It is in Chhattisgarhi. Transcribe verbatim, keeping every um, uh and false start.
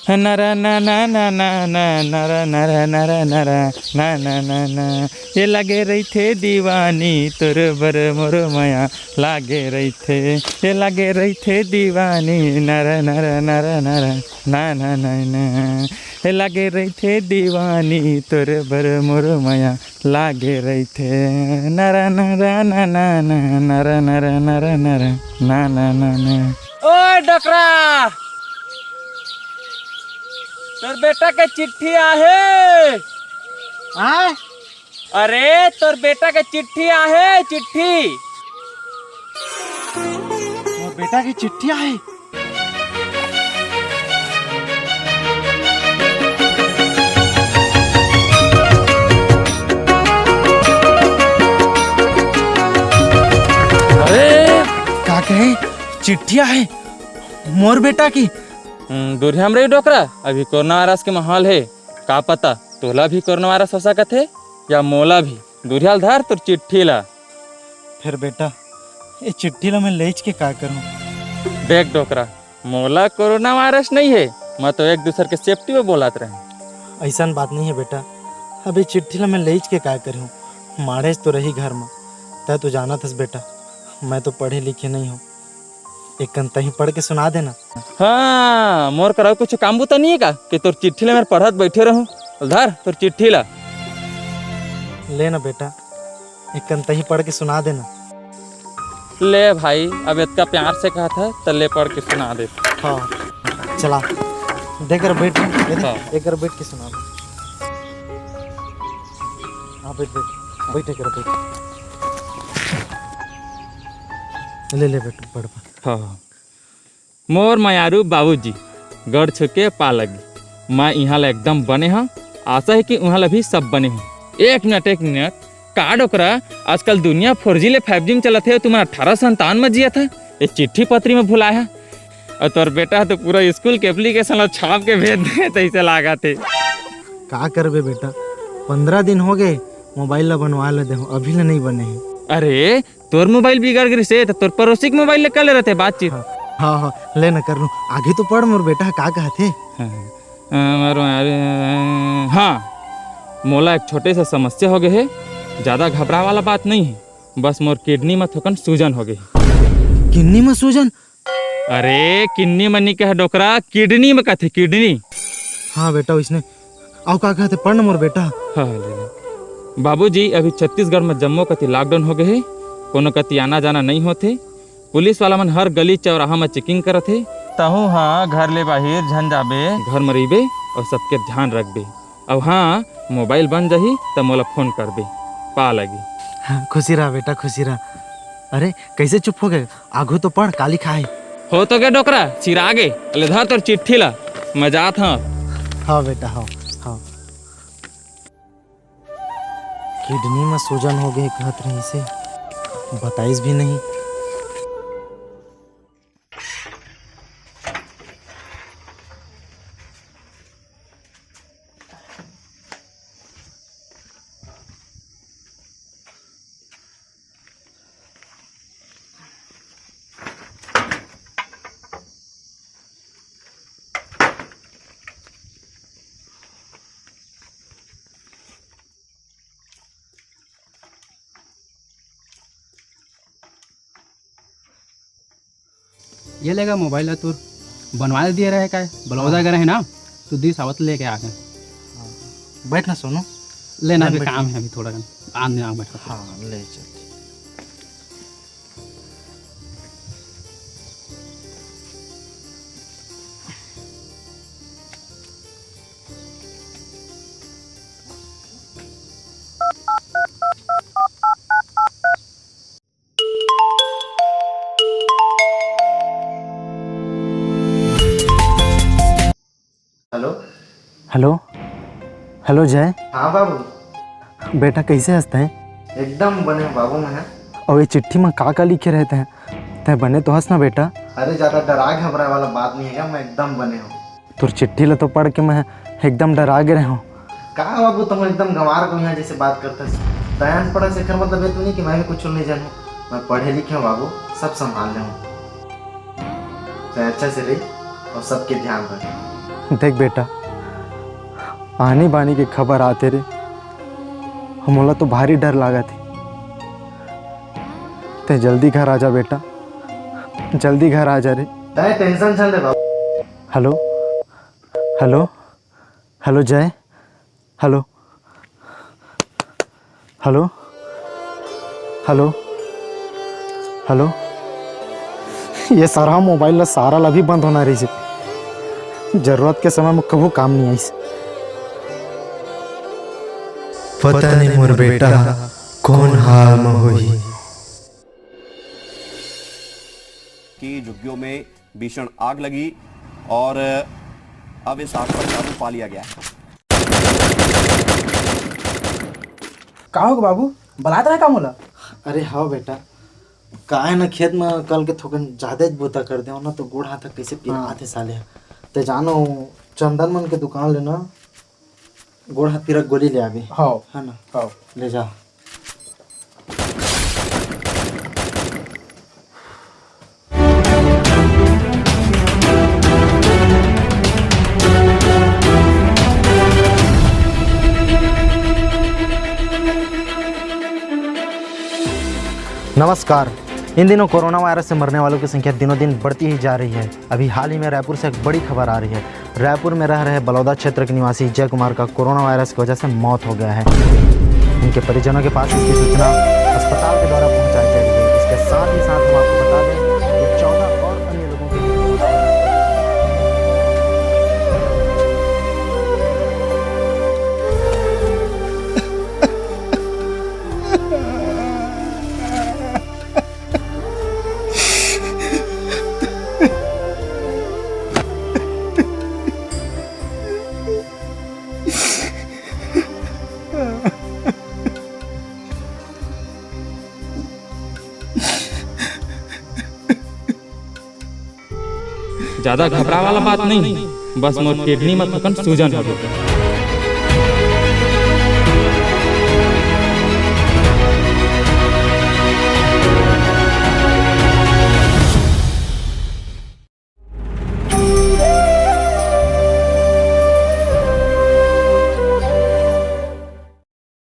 नरा ना ना ना ना ना, नरा नरा नरा नरा ना ना ना ना। ये लागे रहिथे दीवानी तोर बर मोर मया, लागे रहिथे। ये लागे रहिथे दीवानी नरा नरा नरा नरा ना ना ना ना। ये लागे रहिथे दीवानी तोर बर मोर मया, लागे रहिथे। नरा नरा ना ना ना, नरा नरा नरा नरा ना ना ना ना। ओ डोकरा, तोर बेटा के चिट्ठी आहे। आय? अरे, तोर बेटा के चिट्ठी आहे, चिट्ठी। मोर बेटा के चिट्ठी आहे? अरे, का कहे? चिट्ठी आहे मोर बेटा की। हम्म, दुरिहा म रही डोकरा, अभी कोरोना वायरस के माहौल हे, का पता तोला भी कोरोना वायरस हो सकत हे या मोला भी। दुरिहा ल धर तोर चिट्ठी ला। फेर बेटा, ये चिट्ठी ला मैं लेइच के का करूं? देख डोकरा, मोला कोरोना वायरस नइ हे, मैं तो एक दूसर के सेफ्टी बर बोलत रहें। अइसन बात नइ हे बेटा, अब ये चिट्ठी ला मैं लेइच के का करहूं? माड़ेच तो रही घर म, तैं तो जानत हस बेटा, मैं तो पढ़े लिखे नइ हों। एक कन तहीं पढ़ के सुना देना। हाँ, मोर करा कुछ काम बूता नइ हे का कि तोर चिट्ठी ला मैं पढ़त बइठे रहूं? धर तोर चिट्ठी ला। ले ना बेटा, एक कन तहीं पढ़ के सुना देना। ले भाई, अब इतना प्यार से कहा था, त ले पढ़ के सुना दे। हाँ, चला, दे कर बैठ, ये दे, हाँ। एक कर बैठ के सुना दे। हाँ, बैठ, बैठ, बैठ, एक कर बैठ। ले, ले, बैठ, पढ़, पढ़। हाँ, हाँ। मोर मयारू बाबूजी, गढ़ छुके पा लगी। मैं इहाँ ला एकदम बने हूँ, आशा है कि उहाँ ला भी सब बने हो। एक मिनट, एक मिनट, का डोकरा, आजकल दुनिया फोर जी ले फाइव जी में चलत हे, तुमन अठारह सौ संतान में जियत हे, ये चिट्ठी पत्री में भुलाए हे। और तोर बेटा तो पूरा स्कूल के एप्लीकेशन ला छाप के भेज दे, तैसे लागत हे। का करबे बेटा, पंद्रह दिन हो गए, मोबाइल ला बनवा ले देहूँ, अभी ले नहीं बने हे। अरे, तोर मोबाइल बिगड़ गिस हे, त तोर पड़ोसी के मोबाइल ले कर ले रहते बातचीत। हाँ, हाँ, हाँ, ले न कर लूँ। आगे तो पढ़, मोर बेटा का कहत हे। हाँ, हाँ, हाँ, मोला एक छोटे से समस्या हो गए हे, ज्यादा घबराए वाला बात नहीं हे, बस मोर किडनी में थोकन सूजन हो गए। किडनी में सूजन? अरे, किन्नी मन्नी कहे डोकरा, किडनी में कथे, किडनी। हाँ बेटा, वइसने। अउ का कहत हे, पढ़ न मोर बेटा। हाँ, ले ले। बाबूजी, अभी छत्तीसगढ़ में जम्मो कति लॉकडाउन हो गए हे, कोनो कति आना जाना नहीं होथे। पुलिस वाला मन हर गली चौराहा में चेकिंग करत हे। तहूँ हा घर ले बाहिर झन जाबे। घर में रहिबे अउ सबके ध्यान रखबे। अउ हाँ, मोबाइल बन जाही त मोला फोन करबे, पा लगी। हाँ, खुशी रहा बेटा, खुशी रहा। अरे, कैसे चुप हो गए? आगू तो पढ़, का लिखा हे। हो तो गे डोकरा, सिरा गे। ले धर तोर चिट्ठी ला, मैं जात हूँ। हाँ बेटा, हाँ, हाँ। किडनी में सूजन हो गए कहत रहिसे, बताइस भी नहीं। ये ले गा मोबाइल ला तोर, बनवा दिए रहे काय, बलौदा हाँ। करे है ना, तो दिस आवत लेके आ गए। हाँ। बैठ ना सोनू। ले ना, ले अभी बैठ। काम है अभी थोड़ा कन, आन दिन आ बैठ। हाँ, ले चल। हेलो। हेलो। हेलो जय। हाँ बाबू। बेटा, कैसे हस तैं? एकदम बने बाबू मैं। अउ ये चिट्ठी में का का लिखे रहे तैं? तैं बने तो हस ना बेटा? अरे, ज्यादा डराए घबराए वाला बात नहीं है, मैं एकदम बने हूँ। तोर चिट्ठी ला तो पढ़ के मैं एकदम डरा गे रहे हूँ। का बाबू, तुम एकदम गंवार को यहाँ जैसे बात करता है। तैं अनपढ़ है, एकर मतलब ये तो नहीं कि मैं भी कुछ नहीं जानूँ। मैं पढ़े लिखे हूँ बाबू, सब संभाल ले हूँ। तैं अच्छा से रही और सबके ध्यान रख। देख बेटा, आनी बानी के खबर आथे रे, मोला तो भारी डर लागत हे। तैं जल्दी घर आ जा बेटा, जल्दी घर आ जा रे। तैं tension झन ले बाबू। Hello, hello, hello जय, hello, hello, hello, hello। ये सारा mobile ला सारा ला भी बंद होना रहिस हे। जरूरत के समय में कभू काम नहीं आइस। पता नहीं मोर बेटा कोन हाल में होही। की झुग्गियों में भीषण आग लगी और अब इस आग पर काबू पा लिया गया है। का होगे बाबू, बलात रहे का मोला? अरे हव बेटा, का हे ना, खेत में कल के थोकन जादा ज बूता कर देव ना, तो गोड़ हाथ ह कइसे पिरात हे साले ह। ते जानो, चंदन मन के दुकान ले ना गोड़ हाथ पीरा के गोली ले आबे। हव। है ना? हव। ले जा। नमस्कार। इन दिनों कोरोना वायरस से मरने वालों की संख्या दिनों दिन बढ़ती ही जा रही है। अभी हाल ही में रायपुर से एक बड़ी खबर आ रही है। रायपुर में रह रहे बलौदा क्षेत्र के निवासी जय कुमार का कोरोना वायरस की वजह से मौत हो गया है। उनके परिजनों के पास इसकी सूचना अस्पताल के द्वारा पहुंचाई जा रही है। इसके साथ ही साथ हम आपको बता दें कि चौदह और अन्य लोगों की ज्यादा घबरा वाला बात नहीं, बस मोर किडनी में थोकन सूजन हो गया।